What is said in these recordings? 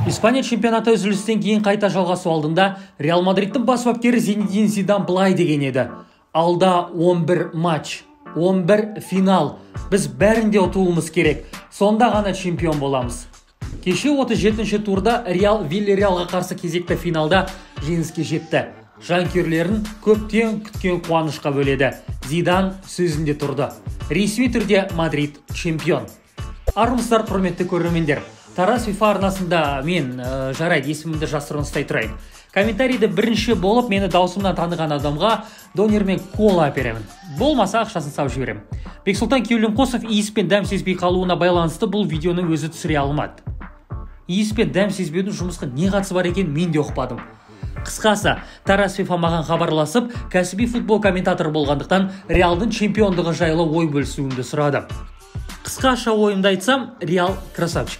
Испания чемпионаты үзілістен кейін қайта жалғасу алдында Реал Мадридтің бас бапкері Зинедин Зидан былай деген еді: алда 11 матч, 11 финал, біз бәрінде ұтуымыз керек, сонда ғана чемпион боламыз. Кеше 37-ші турда Реал Вильяреалға қарсы кезекті финалда жеңіске жетті. Жанкүйерлерін көптен күткен қуанышқа бөледі. Зидан сөзінде тұрды. Ресми түрде Мадрид чемпион. Армысыздар, құрметті көрермендер. Тараз ФИФА арнасында мен, жарайды, есімімді жасырын ұстай тұрайын. Комментарийді бірінші болып мені даусымнан таныған адамға донер мен кола әперемін. Болмаса ақшасын сап жіберемін. Бексұлтан Кеулімқосов иіс пен дәм сезбей қалуына байланысты бұл видеоны өзі түсіре алмады. Иіс пен дәм сезбеудің жұмысқа не қатысы бар екенін мен де ұқпадым. Қысқасы, Тараз ФИФА маған хабарласып, кәсіби футбол комментаторы болғандықтан Реалдың чемпиондығы жайлы ой бөлісуімді сұрады. Қысқаша ойымды айтсам, Реал красавчик.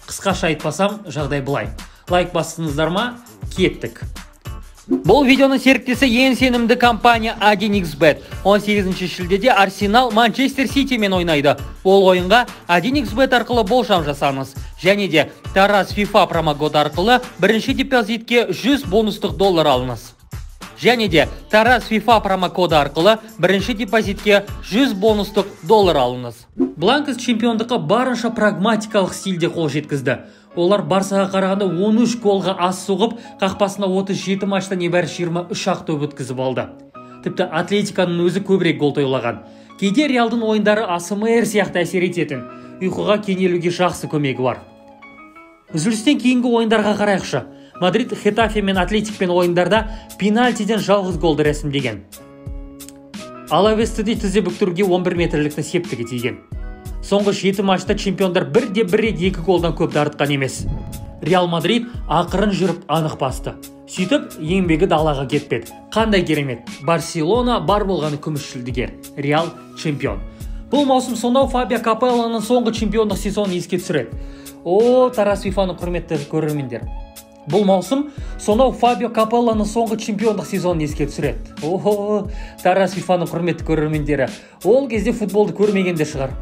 Қысқаша айтпасам, жағдай былай. Лайк бастыңыздар ма? Кеттік. Бұл видеоның серіктесі ең сенімді компания 1xBet. 18 шілдеде Арсенал Манчестер Ситимен ойнайды. Ол ойынға 1xBet арқылы болжам жасаңыз. Және де Тараз ФИФА промокод арқылы бірінші депозитке 100 бонустық доллар алыңыз. Және де Тараз ФИФА промокоды арқылы бірінші депозитке 100 бонустық доллар алыңыз. Бланкос чемпиондыққа барынша прагматикалық стильде қол жеткізді. Олар Барсаға қарағанда 13 голға аз соғып, қақпасына 37 матчта небәрі 23 ақ доп өткізіп алды. Тіпті Атлетиканың өзі көбірек гол тойлаған. Кейде Реалдың ойындары АСМР сияқты әсер ететін, ұйқыға кенелуге жақсы көмегі бар. Үзілістен кейінгі ойындарға қарайықшы. Мадрид Хетафе мен Атлетикпен ойындарда пенальтиден жалғыз голды рәсімдеген. Алавесті де тізе бүктіруге 11 метрліктің септігі тиген. Соңғы 7 матчта чемпиондар бірде-бір рет 2 голдан көп дарытқан емес. Реал Мадрид ақырын жүріп анық басты. Сөйтіп, еңбегі далаға кетпеді. Қандай керемет! Барселона бар болғаны күміс жүлдегер. Реал чемпион. Бұл маусым сонау Фабио Капеллоның соңғы чемпиондық сезонын еске түсіреді. О, Тараз ФИФАның құрметті көрермендер. Бұл маусым сонау Фабио Капеллоның соңғы чемпиондық сезонын еске түсіреді. О, Тараз ФИФАның құрметті көрермендері. Ол кезде футболды көрмеген де шығар.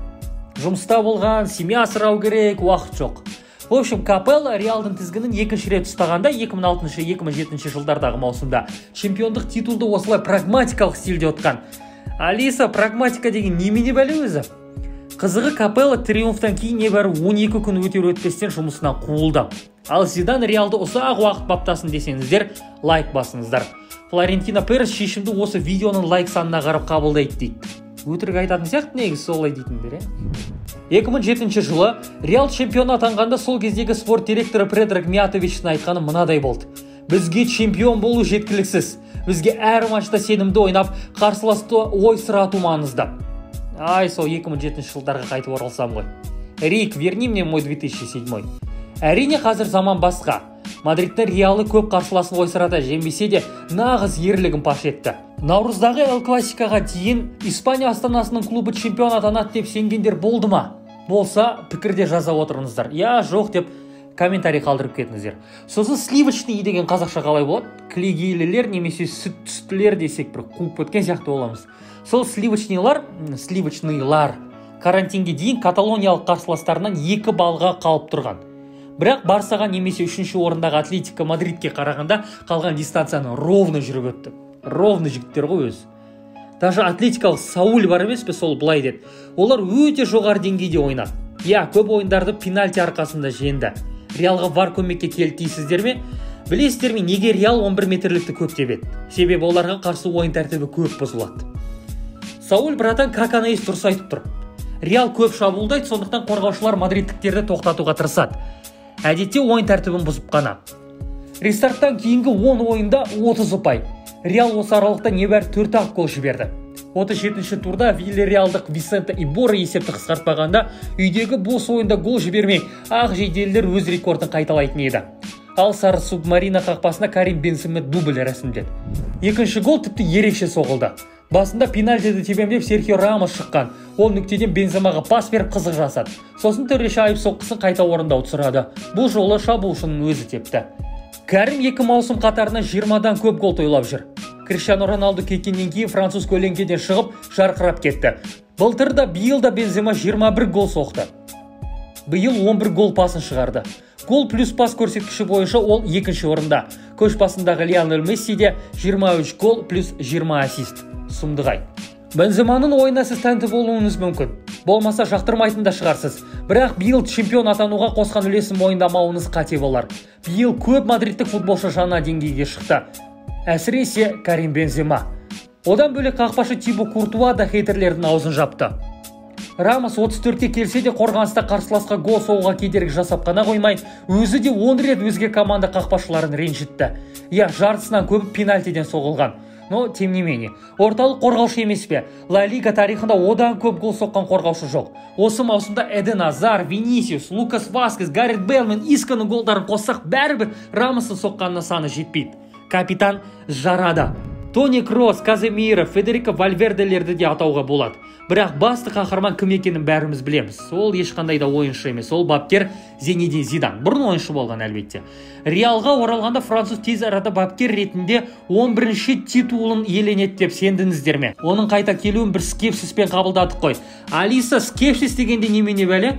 Жұмыста болған, семья асырау керек, уақыт жоқ. В общем, Капелло Реалдың тізгінін екінші рет ұстағанда 2006-2007 жылдардағы маусымда чемпиондық титулды осылай прагматикалық стильде ұтқан. Алиса, прагматика деген немене бәле өзі? Қызығы, Капелло триумфтан кейін небәрі 12 күн өтер өтпестен жұмысынан қуылды. Ал Зидан Реалды ұзақ уақыт баптасын десеңіздер, лайк басыңыздар. Флорентино Перес шешімді осы видеоның лайк санына қарап қабылдайды дейді. Өтірік айтатын сияқты негізі солай дейтіндер, 2007 жылы Реал чемпион атанғанда сол кездегі спорт директоры Предраг Миятовичтің айтқаны мынадай болды: бізге чемпион болу жеткіліксіз, бізге әр матчта сенімді ойнап, қарсыласты ойсырату маңызды. Ай, сол 2007 жылдарға қайтып оралсам ғой. Рик, верни мне мой 2007. Әрине, қазір заман басқа. Мадридтің Реалы көп қарсыласын ойсырата жеңбесе де, нағыз ерлігін паш етті. Наурыздағы Эл Классикаға дейін Испания астанасының клубы чемпион атанады деп сенгендер болды ма? Болса, пікірде жаза отырыңыздар. Я жоқ деп комментарий қалдырып кетіңіздер. Сосын сливочный деген қазақша қалай болады? Кілегейлілер немесе сүт түстілер десек бір қуып кеткен сияқты боламыз. Сол сливочныйлар карантинге дейін каталониялық қарсыластарынан 2 балға қалып тұрған. Бірақ Барсаға немесе 3-ші орындағы Атлетико Мадридке қарағанда қалған дистанцияны ровно жүріп өтті. Ровно жігіттер ғой өзі. Даже атлетикалық Сауль бар емес пе, сол былай деді: олар өте жоғары деңгейде ойнады. Иә, көп ойындарды пенальти арқасында жеңді. Реалға вар көмекке келді дейсіздер ме? Білесіздер ме, неге Реал 11 метрлікті көп тебеді? Себебі оларға қарсы ойын тәртібі көп бұзылады. Сауль братан Каканаис дұрыс айтып тұр. Реал көп шабуылдайды, сондықтан қорғаушылар мадридтіктерді тоқтатуға тырысады. Әдетте ойын тәртібін бұзып қана. Рестарттан кейінгі 10 ойында 30 ұпай. Реал осы аралықта небәрі 4-ақ гол жіберді. 37-ші турда Вильяреалдық Висенте Ибора есепті қысқартпағанда үйдегі бос ойында гол жібермей, ақ жейделілер өз рекордын қайталайтын еді. Ал сары субмарина қақпасына Карим Бензема дубль рәсімдеді. Екінші гол тіпті ерекше соғылды. Басында пенальтиді тебем деп Серхио Рамос шыққан. Ол нүктеден Бенземаға пас беріп қызық жасады. Сосын төреші айып соққысын қайта орындауды сұрады. Бұл жолы шабуылшының өзі тепті. Кәрім 2 маусым қатарынан 20-дан көп гол тойлап жүр. Криштиану Роналду кеткеннен кейін француз көлеңкеден шығып жарқырап кетті. Былтыр да биыл да Бензема 21 гол соқты. Биыл 11 гол пасын шығарды. Гол плюс пас көрсеткіші бойынша ол екінші орында. Көш басындағы Лионель Мессиде 23 гол плюс 20 ассист. Сұмдық-ай. Бенземаның ойына сіз тәнті болуыңыз мүмкін. Болмаса жақтырмайтын да шығарсыз. Бірақ биыл чемпион атануға қосқан үлесін мойындамауыңыз қате болар. Биыл көп мадридтік футболшы жаңа деңгейге шықты. Әсіресе Карим Бензема. Одан бөлек қақпашы Тибо Куртуа да хейтерлердің аузын жапты. Рамос 34-ке келсе де қорғаныста қарсыласқа гол соғуға кедергі жасап қана қоймай, өзі де 10 рет өзге команда қақпашыларын ренжітті. Иә, жартысынан көбі пенальтиден соғылған. Но, тем не менее, орталық қорғаушы емес пе? Ла Лига тарихында одан көп гол соққан қорғаушы жоқ. Осы маусымда Эден Азар, Винисиус, Лукас Васкес, Гаррет Бейл мен Исконың голдарын қоссақ, бәрібір Рамостың соққанына саны жетпейді. Капитан жарады. Тони Кросс, Каземиро, Федерико Вальверделерді де атауға болады. Бірақ басты қаһарман кім екенін бәріміз білеміз. Ол ешқандай да ойыншы емес. Ол бапкер Зинедин Зидан. Бұрын ойыншы болған әлбетте. Реалға оралғанда француз тез арада бапкер ретінде 11-ші титулын иеленеді деп сендіңіздер ме? Оның қайта келуін бір скепсиспен қабылдадық қой. Алиса, скепсис дегенде немене бәле?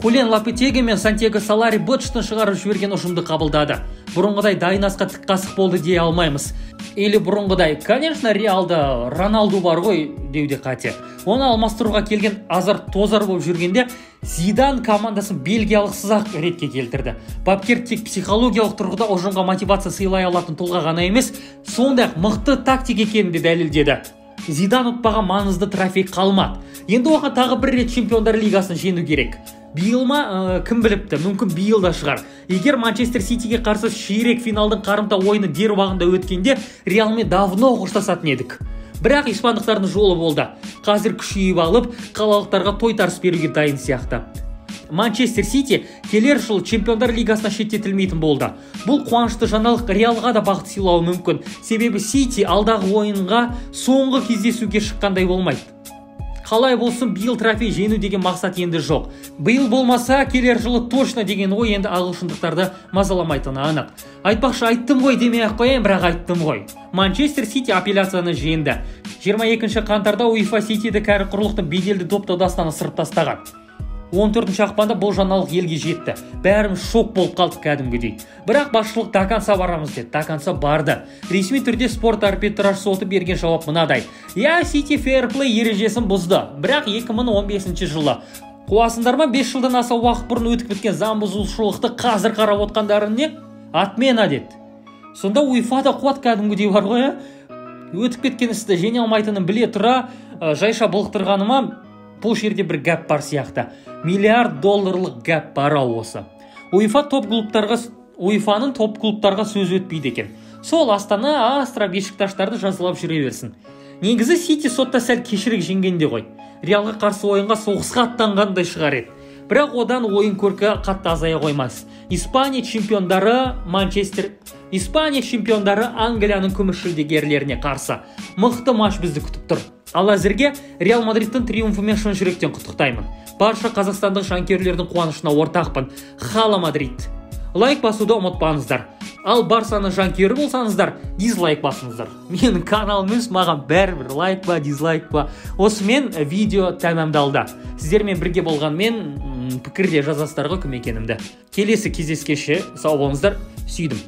Хулиан Лопетеги мен Сантьяго Солари быт-шытын шығарып жіберген ұжымды қабылдады. Бұрынғыдай дайын асқа тік қасық болды дей алмаймыз. Или бұрынғыдай, конечно, Реалда Роналду бар ғой деуде қате. Оны алмастыруға келген азар тозар болып жүргенде Зидан командасын бельгиялықсыз-ақ ретке келтірді. Бапкер тек психологиялық тұрғыда ұжымға мотивация сыйлай алатын тұлға ғана емес, сондай-ақ мықты тактик екенін де дәлелдеді. Зидан ұтпаған маңызды трофей қалмады. Енді оған тағы бір рет Чемпиондар лигасын жеңу керек. Биыл ма, кім біліпті, мүмкін биыл да шығар. Егер Манчестер Ситиге қарсы ширек финалдың қарымта ойыны дер уағында өткенде, Реалмен давно қоштасатын едік. Бірақ испандықтардың жолы болды. Қазір күшейіп алып, қалалықтарға тойтарыс беруге дайын сияқты. Манчестер Сити келер жыл Чемпиондар лигасына шеттетілмейтін болды. Бұл қуанышты жаңалық Реалға да бақыт сыйлауы мүмкін. Себебі Сити алдағы ойынға соңғы кездесуге шыққандай болмайды. Қалай болсын, биыл трофей жеңу деген мақсат енді жоқ. Биыл болмаса, келер жылы точно деген ой енді ағылшындықтарды мазаламайтыны анық. Айтпақшы, айттым ғой демей ақ қояйын, бірақ айттым ғой. Манчестер Сити апелляцияны жеңді. 22 қаңтарда УЕФА Ситиді кәрі құрлықтың беделді доп додасынан ысырып тастаған. 14 ақпанда бұл жаңалық елге жетті. Бәріміз шок болып қалдық кәдімгідей. Бірақ басшылық до конца барамыз деді. До конца барды. Ресми түрде спорт арбитраж соты берген жауап мынадай. Я, Сити фейр-плей ережесін бұзды. Бірақ 2015 жылы. Қуасыңдар ма, 5 жылдан аса уақыт бұрын өтіп кеткен заң бұзушылықты қазір қарап отқандарын не? Отмена деді. Сонда УЕФА да қуат кәдімгідей бар ғой, Өтіп кеткен істі жеңе алмайтынын біле тұра, жайша былықтырғаныма бұл жерде бір гәп бар сияқты. Миллиард долларлық гәп бар ау осы. УЕФА УЕФАның топ клубтарға сөз өтпейді екен. Сол Астана, Астра, Бешикташтарды жазалап жүре берсін. Негізі Сити сотта сәл кешірек жеңгенде ғой. Реалға қарсы ойынға соғысқа аттанғандай шығар еді. Бірақ одан ойын көркі қатты азая қоймас. Испания чемпиондары Англияның күміс жүлдегерлеріне қарсы. Мықты матч бізді күтіп тұр. Ал әзірге Реал Мадридтің триумфымен шын жүректен құттықтаймын. Барша қазақстандық жанкүйерлердің қуанышына ортақпын. Хала Мадрид. Лайк басуды ұмытпаңыздар. Ал Барсаның жанкүйері болсаңыздар, дизлайк басыңыздар. Менің каналым емес, маған бәрібір лайк па, дизлайк па. Осымен видео тәмамдалды. Сіздермен бірге болған мен, пікірде жазасыздар ғой кім екенімді. Келесі кездескенше сау болыңыздар, сүйдім.